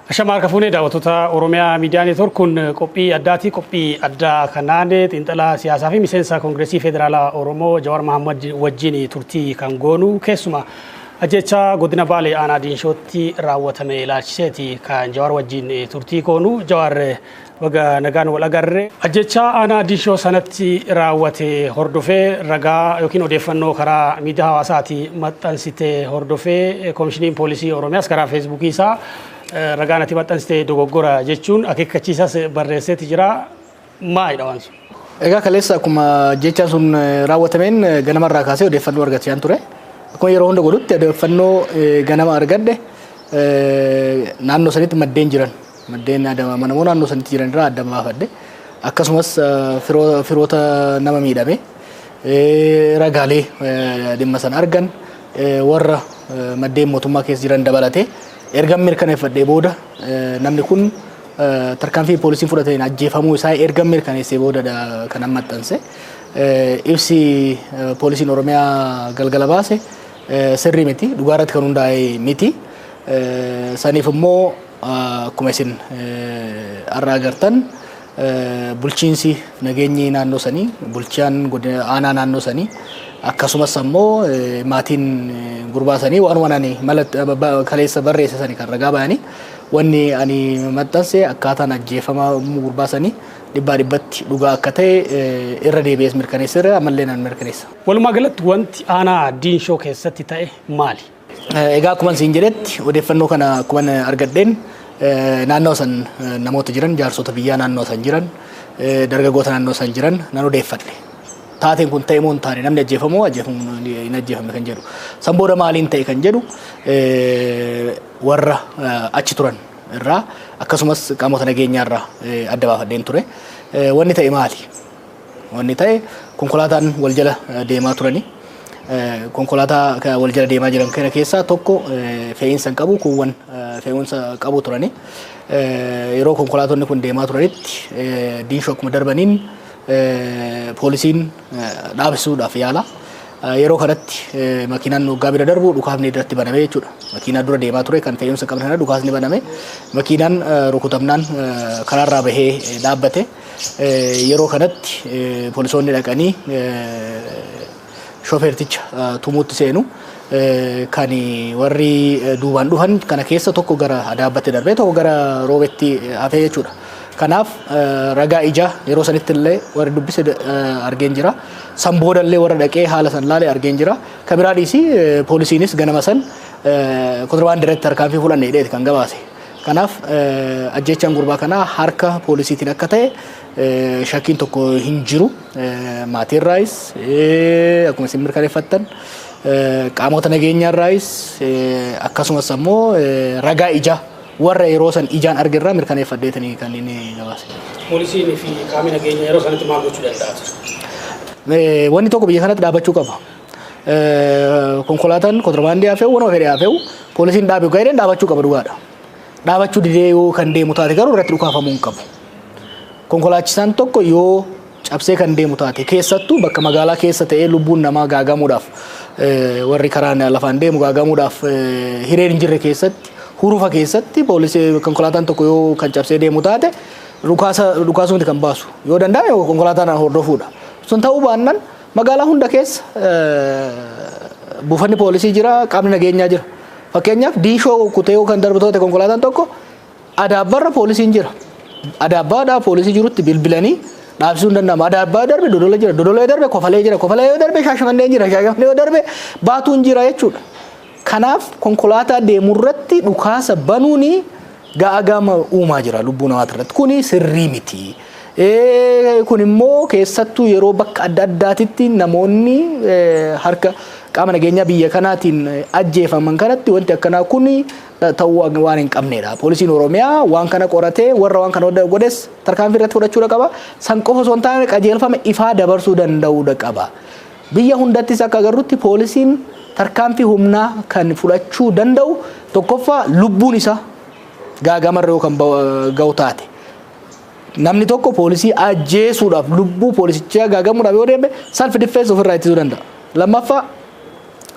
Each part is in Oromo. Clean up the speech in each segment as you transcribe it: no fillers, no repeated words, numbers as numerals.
Ashamaa harka fuunee, daawwattoota Oromiyaa Miidiyaa Neetwoork. Kun qophii addaati. Qophii addaa kanaan xiinxalaa siyaasaa fi miseensa Koongireesii Federaalaa Oromoo Jawaar Mohammad wajjin turtii kan goonu, keessumaa ajjeechaa godina Baalee aanaa Diinshootti raawwatame ilaalchiseeti kan Jawaar wajjin turtii goonu. Jawaar, baga nagaan wal agarre. Ajjeechaa aanaa Diinshoo sanatti raawwate hordofee, ragaa yookiin odeeffannoo karaa miidiyaa hawaasaati maxxansite hordofee, Koomishiniin Poolisii Oromiyaas karaa Feesbuukii isaa ragaan ati maxxansite dogoggora jechuun akeekkachiisas barreesseeti jira. Maalidha waan sun? Egaa kaleessa akkuma jechaan sun raawwatameen ganamarraa kaasee odeeffannoo argachaa ture. Akkuma yeroo hunda godhutti odeeffannoo ganama argadhe naannoo sanitti maddeen jiran, maddeen amanamoo naannoo sanitti jiran irraa adda baafadhe. Akkasumas firoota nama miidhame, ragaalee dhimma sana argan, warra maddeen mootummaa keessa jiran dabalatee erga mirkaneeffadhee booda, namni kun tarkaanfii poolisiin fudhateen ajjeefamuu isaa erga mirkaneessee booda kan maxxanse. Ibsi poolisiin Oromiyaa galgala baase sirrii miti, dhugaa irratti kan hundaa'e miti. Saniif immoo akkuma isin har'a agartan, bulchiinsi nageenyi naannoo sanii, bulchaan godina aanaa naannoo sanii, akkasumas ammoo maatiin gurbaa sanii waan ani mala kaleessa barreesse sanii kan ragaa bayanii, wanni ani maxxanse akkaataan ajjeefama gurbaa sanii dhibbaa dhibbatti dhugaa akka ta'e irra deebi'ees mirkaneesseera, ammallee nan mirkaneessa. Walumaa galatti wanti aanaa Diinshoo keessatti ta'e maali? Egaa akkuma siin jedhetti, odeeffannoo kana akkuma argadheen naannoo san namoota jiran, jaarsota biyyaa naannoo san jiran, dargaggoota naannoo san jiran nan odeeffadhe. Taateen kun ta'e moo hin taane, namni ajjeefamoo ajjeefamuu hin ajjeefamne kan jedhu. San booda maaliin ta'e kan jedhu warra achi turan irraa, akkasumas qaamota nageenyaa irraa adda baafadheen ture. Wanni ta'e maali? Wanni ta'e konkolaataan wal jala deemaa turani. Konkolaataa wal jala deemaa jiran kana keessaa tokko fe'iinsa hin qabu, kuuwwan fe'umsa qabu turani. Yeroo konkolaatonni kun deemaa turanitti, Diinshoo akkuma darbaniin poolisiin dhaabsisuudhaaf yaala. Yeroo kanatti makiinaan waggaa bira darbu dhukaasni irratti baname jechuudha. Makiinaa dura deemaa ture kan fe'umsa qaban kana dhukaasni baname. Makiinaan rukutamnaan karaarraa bahee dhaabbate. Yeroo kanatti poolisoonni dhaqanii shofeerticha tumuutti seenu. Kan warri duubaan dhufan kana keessa tokko gara Adaabbatti darbee, tokko gara Roobetti hafee jechuudha. Kanaaf ragaa ijaa yeroo sanitti illee warri dubbise argeen jira. San booda illee warra dhaqee haala san laale argeen jira. Kan biraa dhiisii, poolisiinis ganama san kontirbaandii irratti tarkaanfii fudhanne jedheeti kan gabaase. Kanaaf ajjeechaan gurbaa kanaa harka poolisiitiin akka ta'e shakkiin tokko hin jiru. Maatiirraayis akkuma isin mirkaneeffattan, qaamota nageenyaarraayis, akkasumas ammoo ragaa ijaa warra yeroo san ijaan argirraa mirkaneeffadheetanii kan inni gabaase. Poolisiin fi qaamni nageenyaa yeroo sanatti maal gochuu danda'a? Wanni tokko biyya kanatti dhaabbachuu qaba. Konkolaataan kontirbaandii haa fe'u, wanuma fedhe haa fe'u, poolisiin dhaabe gaa'edhaan dhaabachuu qaba, dhugaadha. Dhaabachuu didee yoo kan deemu taate garuu irratti dhukaafamuu hin qabu. Konkolaachisaan tokko yoo cabsee kan deemu taate, keessattuu bakka magaalaa keessa ta'ee lubbuun namaa gaagamuudhaaf, warri karaan lafaan deemu gaagamuudhaaf hireen hin jirre keessatti, hurufa keessatti, poolisii konkolaataan tokko yoo kan cabsee deemu taate dhukaasa dhukaasumti kan baasu yoo danda'ame konkolaataan hordofuudha. Sun ta'uu baannaan magaalaa hunda keessa buufanni poolisii jira, qaamni nageenyaa jira. Fakkeenyaaf Diinshoo kutee yoo kan darbu taate konkolaataan tokko, Adaabbaarra poolisiin jira. Adaabbaadhaa poolisii jirutti bilbilanii dhaabsisuu hin danda'amu. Adaabbaa darbe Dodola jira. Dodola yoo darbe Kofalee jira. Kofalee yoo darbe Shaashamannee jira. Shaashamannee yoo darbe Baatuun jira jechuudha. Kanaaf konkolaataa deemurratti dhukaasa banuuni gaaga'ama uumaa jira lubbuu namaati irratti. Kuni sirrii miti. Kun immoo keessattuu yeroo bakka adda addaatitti namoonni harka qaama nageenyaa biyya kanaatiin ajjeefaman kanatti wanti akkanaa kun ta'uu waan hin qabnedha. Poolisiin Oromiyaa waan kana qoratee warra waan kana godhes tarkaanfii irratti fudhachuudha qaba. San qofa osoo hin taane qajeelfama ifaa dabarsuu danda'uudha qaba. Biyya hundattis akka agarrutti poolisiin tarkaanfii humnaa kan fudhachuu danda'u tokkoffaa lubbuun isaa gaagamarra yoo kan ga'u taate. Namni tokko poolisii ajjeesuudhaaf, lubbuu poolisichaa gaagamuudhaaf yoo deeme, self defense, ofirraa ittisuu danda'a. Lammaffaa,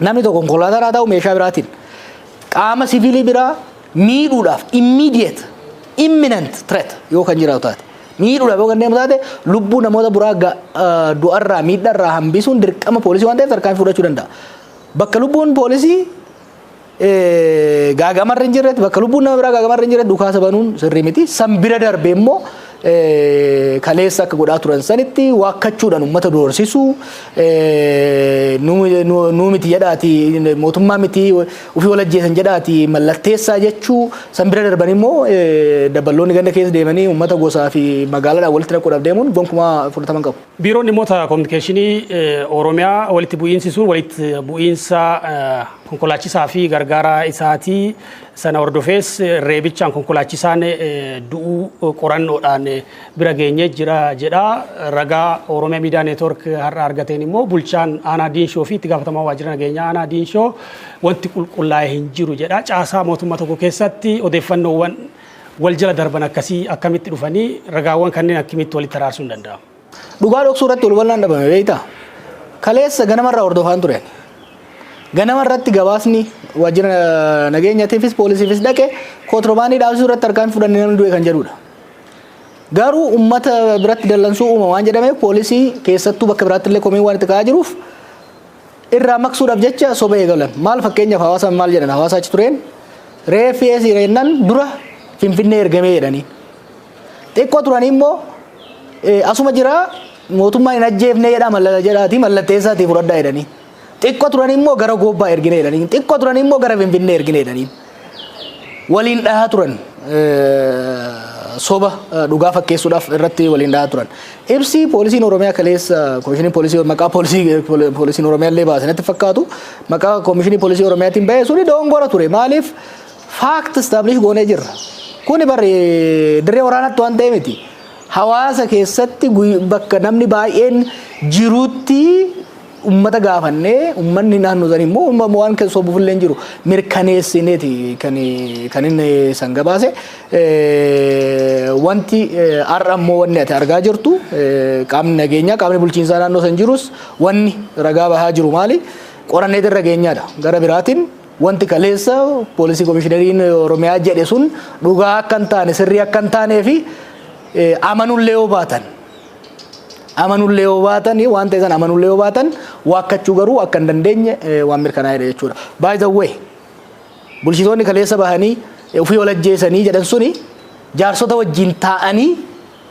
namni tokko konkolaataa haa ta'u meeshaa biraatiin qaama siviilii biraa Miidhuudhaaf immediate imminent threat yoo kan jiraatu taate, miidhuudhaaf yoo kan deemu taate, lubbuu namoota biraa du'arraa, miidharraa hambisuun dirqama poolisii waan ta'eef tarkaanfii fudhachuu danda'a. Bakka lubbuun poolisii gaagamarra hin jirretti, bakka lubbuun nama biraa gaagamarra hin jirretti dhukaasa banuun sirrii miti. San bira darbee immoo kaleessa akka godhaa turan sanitti waakkachuudhaan uummata doorsisuu, nuu miti jedhaati, mootummaa miti, ofii wal ajjeesan jedhaati mallatteessaa jechuu, san bira darban immoo daballoonni ganda keessa deemanii uummata gosaa fi magaalaadhaan walitti naquudhaaf deemuun gonkumaa fudhatama hin qabu. Biiroon dhimmoota koominikeeshinii Oromiyaa walitti bu'iinsi sun walitti bu'iinsa konkolaachisaa fi gargaaraa isaatii, sana hordofees reebichaan konkolaachisaan du'uu qorannoodhaan bira geenyee jira jedha. Ragaa Oromiyaa Miidiyaa Neetwork har'a argateen immoo bulchaan aanaa Diinshoo fi itti gaafatamaa waajjira nageenyaa aanaa Diinshoo wanti qulqullaa'e hin jiru jedha. Caasaa mootummaa tokko keessatti odeeffannoowwan wal jala darban akkasii akkamitti dhufanii, ragaawwan kanneen akkamitti walitti araarsuun hin danda'amu? Dhugaa dhoksuu irratti wal hubannaan dhabame, beektaa? Kaleessa ganamarraa hordofaan ture. Ganama irratti gabaasni waajjira nageenyaatiifis poolisiifis dhaqe kontiroobaandii dhaabsisuu irratti tarkaanfii fudhannee namni du'e kan jedhudha. Garuu uummata biratti dallansuu uuma waan jedhameef, poolisii keessattuu bakka biraatti illee komiin waan itti ka'aa jiruuf irraa maqsuudhaaf jecha soba eegalan. Maal, fakkeenyaaf hawaasa maal jedhan, hawaasa achi tureen reeffi eessi jennaan dura Finfinnee ergamee jedhanii. Xiqqoo turanii immoo asuma jira, mootummaan hin ajjeefne jedhaa jedhaatii mallatteessaatii fudhadhaa jedhanii. Xiqqoo turanii immoo gara Goobbaa ergine jedhanii. Xiqqoo turanii immoo gara Finfinnee ergine jedhanii. Waliin dhahaa turan, soba dhugaa fakkeessuudhaaf irratti waliin dhahaa turan. Ibsi poolisiin Oromiyaa kaleessa, komishinii poolisii maqaa poolisii poolisiin Oromiyaa illee baase natti fakkaatu, maqaa komishinii poolisii Oromiyaatiin bahee suni dogongora ture. Maaliif? Fact establish goonee jirra. Kuni bari dirree waraanaatti waan ta'e miti. Hawaasa keessatti bakka namni baay'een jirutti ummata gaafannee, ummanni naannoo sanii immoo waan kan sobuuf illee hin jiru, mirkaneessineeti kan inni san gabaase. Wanti har'a immoo wanni ati argaa jirtu, qaamni nageenyaa, qaamni bulchiinsaa naannoo san jirus wanni ragaa bahaa jiru maali? Qoranneet irra geenyaadha. Gara biraatiin wanti kaleessa poolisii komishineriin Oromiyaa jedhe sun dhugaa akka hin taane, sirrii akka hin taanee fi amanullee yoo baatan, waan ta'e san amanullee yoo baatan, waakkachuu garuu akka hin dandeenye waan mirkanaa'edha jechuudha. By the way, bulchitoonni kaleessa bahanii ofii wal ajjeesanii jedhan suni jaarsota wajjin taa'anii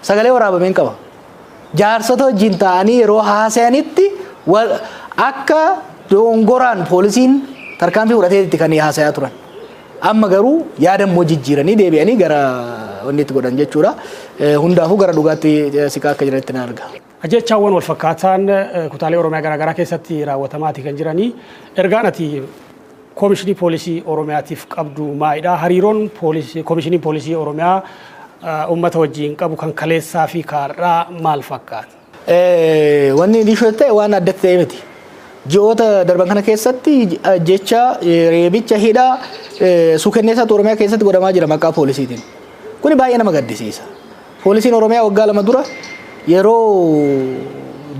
sagalee waraabameen qaba. Jaarsota wajjin taa'anii yeroo haasa'anitti akka dogongoraan poolisiin tarkaanfii fudhateetti kan haasayaa turan. Amma garuu yaada immoo jijjiiranii deebi'anii gara wanni itti godhan jechuudha. Hundaafuu gara dhugaatti siqaa akka jiranitti na arga. Ajjechaawwan wal fakkaataan kutaalee Oromiyaa garaagaraa keessatti raawwatamaati kan jiranii. Ergaan ati koomishinii poolisii Oromiyaatiif qabdu maalidha? Hariiroon koomishinii poolisii Oromiyaa uummata wajjin qabu kan kaleessaa fi kaarraa maal fakkaata? Wanni dhishoo ta'e waan addatti ta'e miti. Ji'oota darban kana keessatti jecha reebicha, hidhaa suukenneessaatu Oromiyaa keessatti godhamaa jira maqaa poolisiitiin. Kuni baay'ee nama gaddisiisa. Poolisiin Oromiyaa waggaa 2 dura yeroo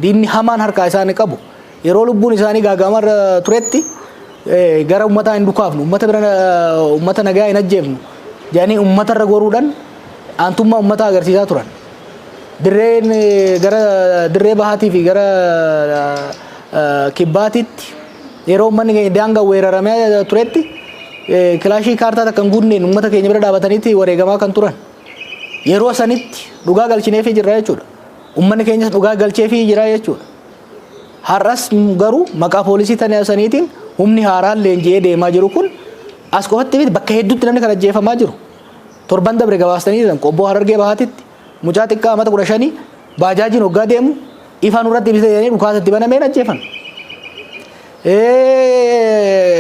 diinni hamaan harkaa isaanii qabu, yeroo lubbuun isaanii gaagaamarra turetti, gara uummataa hin dhukaafnu, uummata bira, uummata nagaa hin ajjeefnu jedhanii uummatarra goruudhaan aantummaa uummataa agarsiisaa turan. Dirreen gara dirree bahaatii fi gara kibbaatitti yeroo uummanni keenya daangaa weeraramee turetti kilaashii kaartaa takka hin guunneen uummata keenya bira dhaabataniiti wareegamaa kan turan. Yeroo sanitti dhugaa galchineefii jirra jechuudha. Uummanni keenyas dhugaa galcheefii jira jechuudha. Har'as garuu maqaa poolisii tana saniitiin humni haaraan leenji'ee deemaa jiru kun as qofatti miti, bakka hedduutti namni kan ajjeefamaa jiru. Torban dabre gabaastanii jiran, Qobboo Harargee Bahaatitti mucaa xiqqaa amata 15 baajaajiin hoggaa deemu ifaan irratti ibsa jedhanii dhukaasa itti banameen ajjeefan.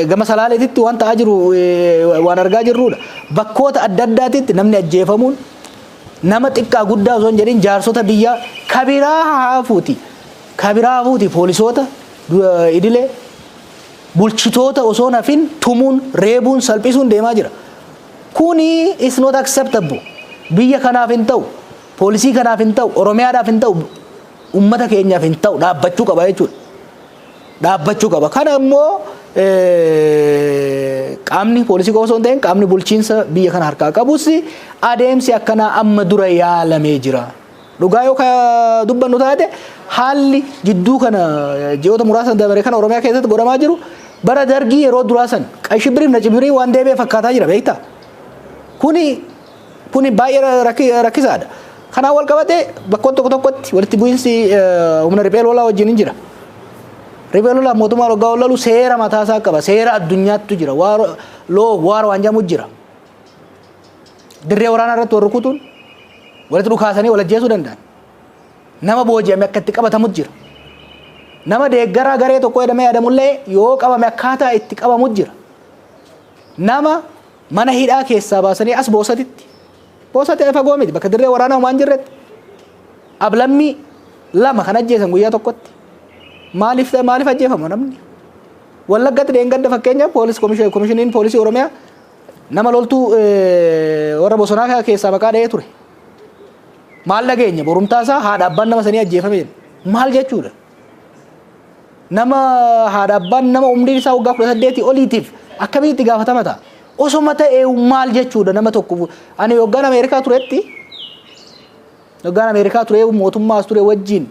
Gama Salaaleetitti waan ta'aa jiru waan argaa jirrudha. Bakkoota adda addaatitti namni ajjeefamuun nama xiqqaa guddaa osoo hin jedhin, jaarsota biyyaa kabiraa haafuuti. Kabiraa haafuuti, poolisoota idilee, bulchitoota osoo hafin tumuun, reebuun, salphisuun deemaa jira. Kuni is not acceptable. Biyya kanaaf hin ta'u, poolisii kanaaf hin ta'u, Oromiyaadhaaf hin ta'u, uummata keenyaaf hin ta'u, dhaabbachuu qaba jechuudha. dhaabbachuu qaba. Kana immoo qaamni poolisii qofa osoo hin ta'in qaamni bulchiinsa biyya kana harkaa qabus adeemsi akkanaa amma dura yaalamee jira. Dhugaa yoo dubbannu taate, haalli jidduu kana ji'oota muraasa dabare kana Oromiyaa keessatti godhamaa jiru bara Dargii yeroo duraa san qashibiriif nacibirii waan deebi'ee fakkaataa jira, beektaa. Kuni baay'ee rakkisaadha. Kanaan wal qabatee bakkoota tokko tokkotti walitti bu'iinsi humna riphee lolaa wajjin hin jira. Riphee lolaa mootummaa waggaa wal lolu seera mataasaa qaba. Seera addunyaattu jira. Law war waan jedhamu jira. Dirree waraanaa irratti wal rukutuun, walitti dhukaasanii wal ajjeesuu danda'an. Nama booji'ame akka itti qabatamutu jira. Nama deeggaraa garee tokko jedhamee yaadamullee yoo qabame akkaataa itti qabamutu jira. Nama mana hidhaa keessaa baasanii as Boosatitti. Boosatti fagoo miti, bakka dirree waraanaa homaa hin jirretti. Ablammii lama kan ajjeesan guyyaa tokkotti. Maaliif ajjeefama namni? Wallaggatti dheengadda fakkeenyaaf poolis komishiniin poolisii Oromiyaa nama loltuu warra bosonaa keessaa maqaa dha'ee ture. Maal dhageenya? Borumtaa isaa haadha abbaan nama sanii ajjeefame jedhe. Maal jechuudha? Nama haadha abbaan nama umriin isaa waggaa 18 oliitiif akkamitti gaafatama ta'a? Osoma ta'ee maal jechuudha nama tokko? Ani waggaan Ameerikaa turetti, waggaan Ameerikaa ture, mootummaa as ture wajjin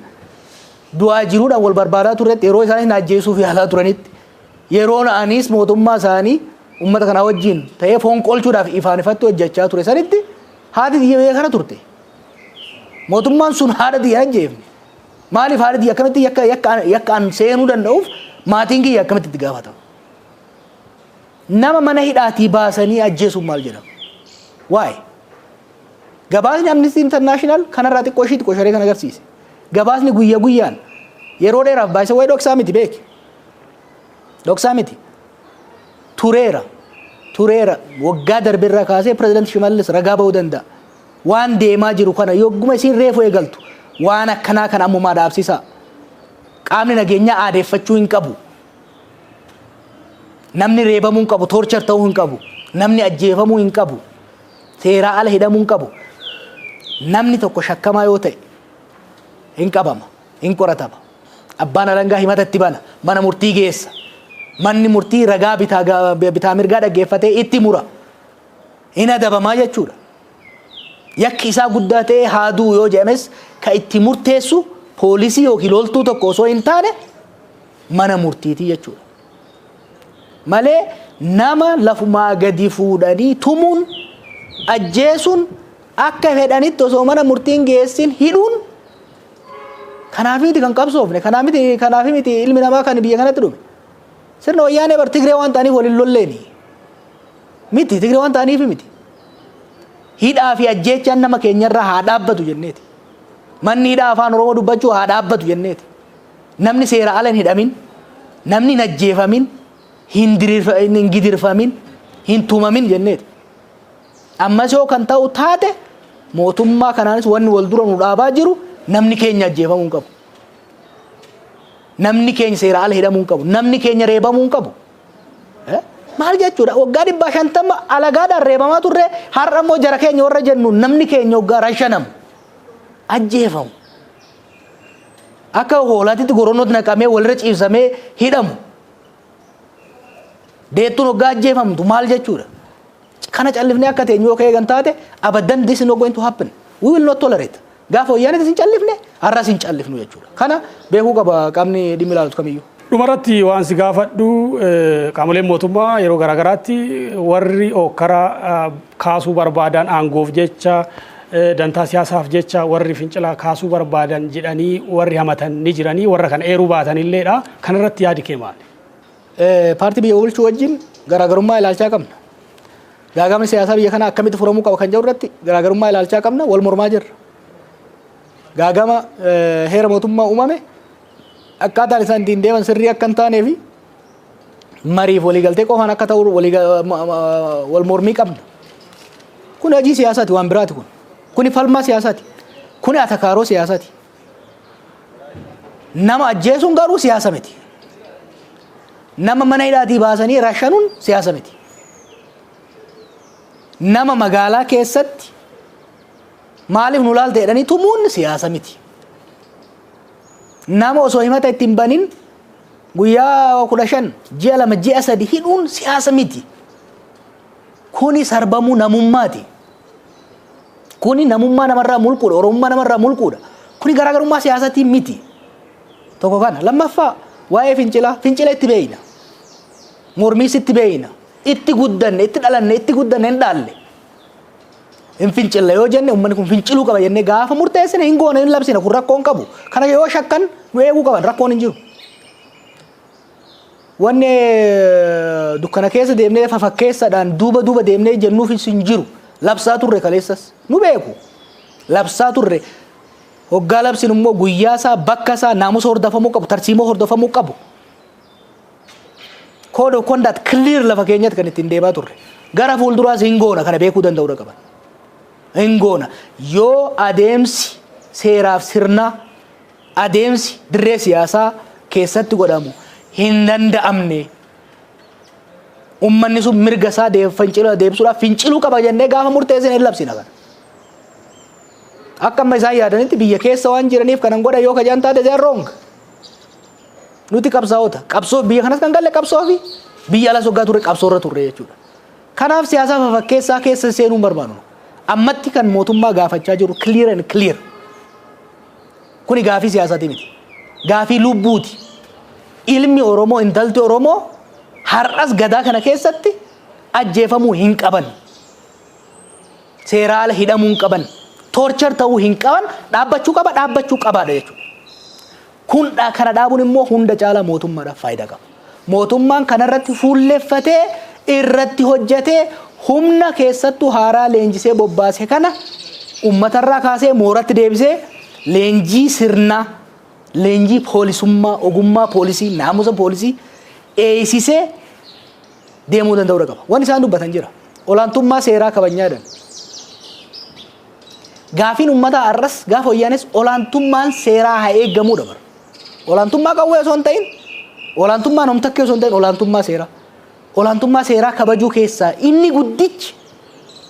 du'aa jiruudhaan wal barbaadaa turretti, yeroo isaanis na ajjeesuuf yaalaa turanitti, yeroo anis mootummaa isaanii uummata kanaa wajjin ta'ee foon qolchuudhaaf ifaan ifatti hojjechaa ture sanitti haati tiyya biyya kana turte. Mootummaan sun haadha tiyya ajjeefne. Maaliif haadha tiyya akkamitti yakka an seenuu danda'uuf maatiin kiyya akkamitti itti gaafatama? Nama mana hidhaatii baasanii ajjeesuun maal jedhama? Waa'ee. Gabaasni Amnesty International kanarraa xiqqoo ishii xiqqoo sharee kan agarsiise. Gabaasni guyya guyyaan yeroo dheeraaf baay'isa wayii dhoksaa miti, beeki. Dhoksaa miti. Tureera. Tureera. Waggaa darbirraa kaasee Pireezidant Shimallis ragaa ba'uu danda'a. Waan deemaa jiru kana yogguma isiin reefu eegaltu waan akkanaa kana ammumaa dhaabsisaa. Qaamni nageenyaa aadeeffachuu hin qabu. Namni reebamuu hin qabu, torture ta'uu hin qabu. Namni ajjeefamuu hin qabu. Seeraa ala hidhamuu hin qabu. Namni tokko shakkamaa yoo ta'e hin qabama, hin qoratama. Abbaan alangaa himata itti bana, mana murtii geessa. Manni murtii ragaa bitaa mirgaa dhaggeeffatee itti mura. Hin adabamaa jechuudha. Yakki isaa guddaa ta'ee haa du'u yoo jedhames ka itti murteessu poolisii yookiin loltuu tokko osoo hin taane mana murtiitii jechuudha. Malee nama lafumaa gadi fuudhanii tumuun, ajjeesuun, akka fedhanitti osoo mana murtiin geessin hidhuun, kanaaf miti kan qabsoofne, kanaaf miti ilmi namaa kan biyya kanatti dhume. Sirna Wayyaanee bar Tigree waan ta'aniif waliin lolleeni. Miti, Tigree waan ta'aniif miti. Hidhaa fi ajjeechaan nama keenyarraa haa dhaabbatu jenneeti. Manni hidhaa afaan Oromoo dubbachuu haa dhaabbatu jenneeti. Namni seera ala hin hidhamin, namni hin ajjeefamin, hin gidirfamin, hin tumamin jenneeti. Ammas yoo kan ta'u taate mootummaa kanaanis wanni wal dura nu dhaabaa jiru namni keenya ajjeefamuu hin qabu. Namni keenya seera ala hidhamuu hin qabu. Namni keenya reebamuu hin qabu. Maal jechuudha? Waggaa 150 alagaadhaan reebamaa turre, har'a immoo jara keenya warra jennu namni keenya waggaa rashanamu, ajjeefamu. Akka hoolaatitti goronootti naqamee walirra ciibsamee hidhamu. Deettuun waggaa ajjeefamtu maal jechuudha? Kana callifnee akka teenyu yoo eegan taate, abadan, this is not going to happen. We will not tolerate. Gaafa Wayyaanetis hin callifne, har'as hin callifnu jechuudha. Kana beekuu qaba qaamni dhimmi ilaalutu kamiyyuu. Dhumarratti waan si gaafadhu, qaamoleen mootummaa yeroo garaagaraatti warri ookkara kaasuu barbaadan, aangoof jecha, dantaa siyaasaaf jecha warri fincila kaasuu barbaadan jedhanii warri hamatan ni jiranii, warra kana eeruu baatanilleedha. Kanarratti yaadi kee maali? Paartii biyya bulchuu wajjin garaagarummaa ilaalchaa qabna. Gaagamni siyaasaa biyya kanaa akkamitti furamuu qaba kan jedhu irratti garaagarummaa ilaalchaa qabna, wal mormaa jirra. Gaagama heera mootummaa uumame akkaataan isaan ittiin deeman sirrii akka hin taanee fi mariif waliigaltee qofaan akka ta'u wal mormii qabna. Kun hojii siyaasaati, waan biraati kun. Kuni falmaa siyaasaati. Kuni atakaaroo siyaasaati. Nama ajjeesuun garuu siyaasa miti. Nama mana hidhaatii baasanii rashanuun siyaasa miti. Nama magaalaa keessatti maaliif nu laalte jedhanii tumuun siyaasa miti. Nama osoo himata ittiin banin Guyyaa 15, ji'a 2, ji'a 3 hidhuun siyaasa miti. Kuni sarbamuu namummaati. Kuni namummaa namarraa mulquudha. Oromummaa namarraa mulquudha. Kuni garaagarummaa siyaasatii miti. Tokko kana. Lammaffaa, waa'ee fincilaa. Fincila itti beeyna. Mormiis itti beeyna. Itti guddanne, itti dhalanne, itti guddanne, hin dhaalle. Hin fincilla yoo jenne, uummanni kun finciluu qaba jennee gaafa murteessine, hin goone, hin labsine. Kun rakkoon qabu. Kana yoo shakkan nu eeguu qaban, rakkoon hin jiru. Wanni dukkana keessa deemnee fafakkeessaadhaan duuba duuba deemnee jennuufis hin jiru. Labsaa turre kaleessas. Nu beeku. Labsaa turre. Hoggaa labsin immoo guyyaa isaa, bakka isaa, naamusa hordofamuu qabu, tarsiimoo hordofamuu qabu. Code of conduct clear lafa keenyatti kan ittiin deemaa turre. Gara fuulduraas hin goona, kana beekuu danda'uu qaban. Hin goona. Yoo adeemsi seeraaf sirnaa, adeemsi dirree siyaasaa keessatti godhamu hin danda'amne, ummanni sun mirga isaa fincila deebisuudhaaf finciluu qaba jennee gaafa murteessine, hin labsina kana. Akka amma isaan yaadanitti biyya keessa waan jiraniif kanan godha yoo kajaan taate, they are wrong. Nuti qabsaa'ota. Qabsoo biyya kanas kan galle qabsoo fi biyya alas waggaa turre qabsoo irra turre jechuudha. Kanaaf siyaasa fafakkeessaa keessa seenuu hin barbaannu. Ammatti kan mootummaa gaafachaa jiru clear and clear. Kuni gaafii siyaasaati miti. Gaafii lubbuuti. Ilmi Oromoo, intalti Oromoo har'as gadaa kana keessatti ajjeefamuu hin qaban. Seera ala hidhamuu hin qaban. Torture ta'uu hin qaban. Dhaabbachuu qaba, dhaabbachuu qabaadha jechuudha. Kun kana dhaabuun immoo hunda caalaa mootummaadhaaf faayidaa qaba. Mootummaan kanarratti fuulleffatee irratti hojjetee, humna keessattuu haaraa leenjisee bobbaase kana uummatarraa kaasee mooratti deebisee, leenjii sirnaa, leenjii poolisummaa, ogummaa poolisii, naamusa poolisii eeysisee deemuu danda'uu qaba. Wanni isaan dubbatan jira. Olaantummaa seeraa kabajnaa jedhan. Gaafiin uummataa har'as gaafa wayyaanes olaantummaan seeraa haa eeggamuudha bara. Olaantummaa qawwee osoo hin ta'in, olaantummaa namtakkee osoo hin ta'in, olaantummaa seeraa. Olaantummaa seeraa kabajuu keessaa inni guddichi,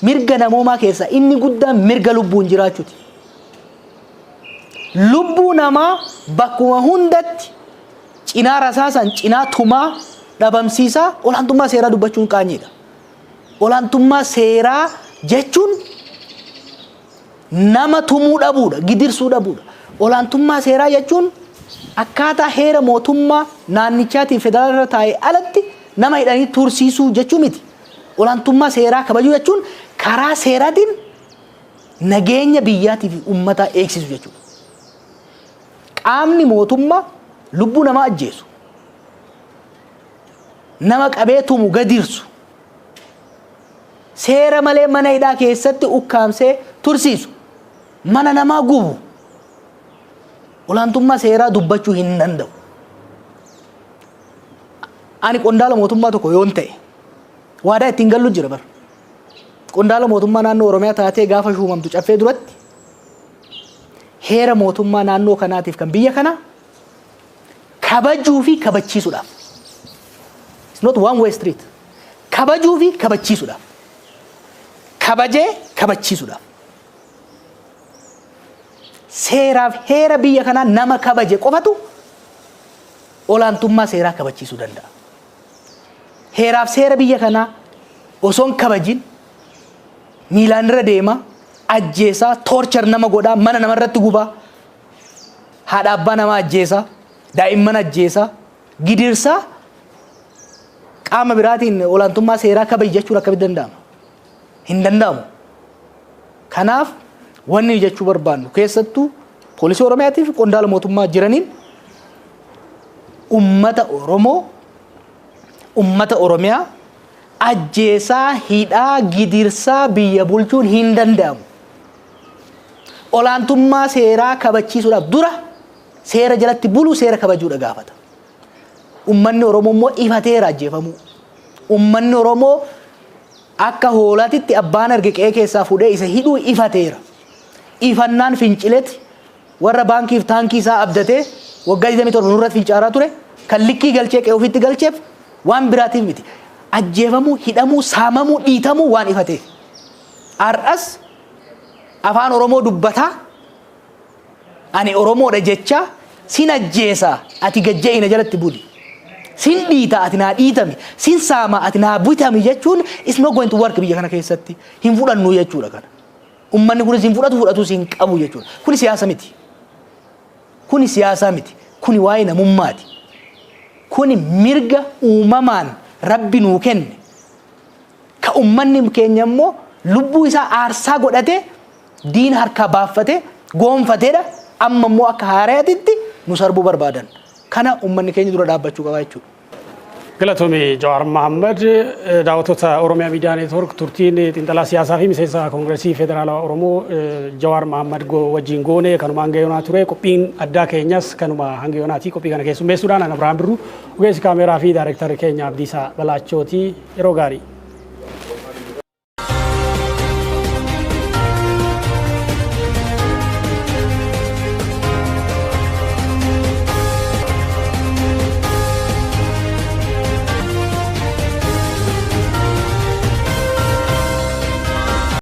mirga namoomaa keessaa inni guddaan mirga lubbuun jiraachuuti. Lubbuu namaa bakkuma hundatti cinaa rasaasan, cinaa tumaa dhabamsiisaa olaantummaa seeraa dubbachuun qaanyiidha. Olaantummaa seeraa jechuun nama tumuu dhabuudha, gidirsuu dhabuudha. Olaantummaa seeraa jechuun akkaataa heera mootummaa naannichaatiin federaala irra taa'e alatti nama hidhanii tursiisuu jechuu miti. Olaantummaa seeraa kabajuu jechuun karaa seeraatiin nageenya biyyaatii fi uummataa eegsisu jechuudha. Qaamni mootummaa lubbuu namaa ajjeesu, nama qabee tumu, gadirsu, seera malee mana hidhaa keessatti ukkaamsee tursiisu, mana namaa gubu, olaantummaa seeraa dubbachuu hin danda'u. Ani qondaala mootummaa tokko yoon ta'e, waadaa ittiin gallu jira bara. Qondaala mootummaa naannoo Oromiyaa taatee gaafa shuumamtu, caffee duratti heera mootummaa naannoo kanaatiif kan biyya kanaa kabajuu fi kabachiisuudhaaf. It's not one way street. Kabajuu fi kabachiisuudhaaf. Kabajee kabachiisuudhaaf. Seeraaf heera biyya kanaa nama kabaje qofatu olaantummaa seeraa kabachiisuu danda'a. Heeraaf seera biyya kanaa osoo hin kabajin miilaan irra deema, ajjeesaa, torture nama godhaa, mana namarratti gubaa, haadha abbaa namaa ajjeesaa, daa'imman ajjeesaa, gidirsaa, qaama biraatiin olaantummaa seeraa kabaji jechuun akkamitti danda'ama? Hin danda'amu. Kanaaf wanni jechuu barbaannu, keessattuu poolisii Oromiyaatiif qondaala mootummaa jiraniin, ummata Oromoo, ummata Oromiyaa ajjeesaa, hidhaa, gidirsaa biyya bulchuun hin danda'amu. Olaantummaa seeraa kabachiisuudhaaf dura seera jalatti buluu, seera kabajuudha gaafata. Ummanni Oromoo immoo ifateera ajjeefamuu. Ummanni Oromoo akka hoolaatitti abbaan arge qe'ee keessaa fuudhee isa hidhuu ifateera. Ifannaan fincileeti warra baankiif taankii isaa abdatee waggaa 27 nurratti fincaaraa ture kan likkii galchee qe'ee ofiitti galcheef waan biraatiif miti. Ajjeefamuu, hidhamuu, saamamuu, dhiitamuu waan ifateef. Har'as afaan Oromoo dubbataa, ani Oromoodha jechaa, sin ajjeesaa, ati gajja'ina jalatti buli. Sin dhiita, ati naa dhiitami, sin saama, ati naa bitami jechuun is not going to work biyya kana keessatti. Hin fudhannu jechuudha kana. Ummanni kunis hin fudhatu, fudhatus hin qabu jechuudha. Kuni siyaasa miti. Kuni siyaasaa miti. Kuni waa'ee namummaati. Kuni mirga uumamaan Rabbi nuu kenne. Ka ummanni keenya immoo lubbuu isaa aarsaa godhate, diina harkaa baaffatee goonfateedha. Amma immoo akka haaraatitti nu sarbuu barbaadan. Kana ummanni keenya dura dhaabbachuu qaba jechuudha. Galatoomii Jawaar Mahammad. Daawwattoota Oromiyaa Miidiyaa Neetwoork, turtiin xiinxalaa siyaasaa fi miseensa Koongireesii Federaalawaa Oromoo Jawaar Mahammad wajjin goone kanuma hanga yoonaa ture. Qophiin addaa keenyas kanuma hanga yoonaati. Qophii kana keessummeessuudhaan ana Abiraam Birruu, ogeessi kaameeraa fi daayirektarri keenya Abdiisaa Balaachooti. Yeroo gaarii.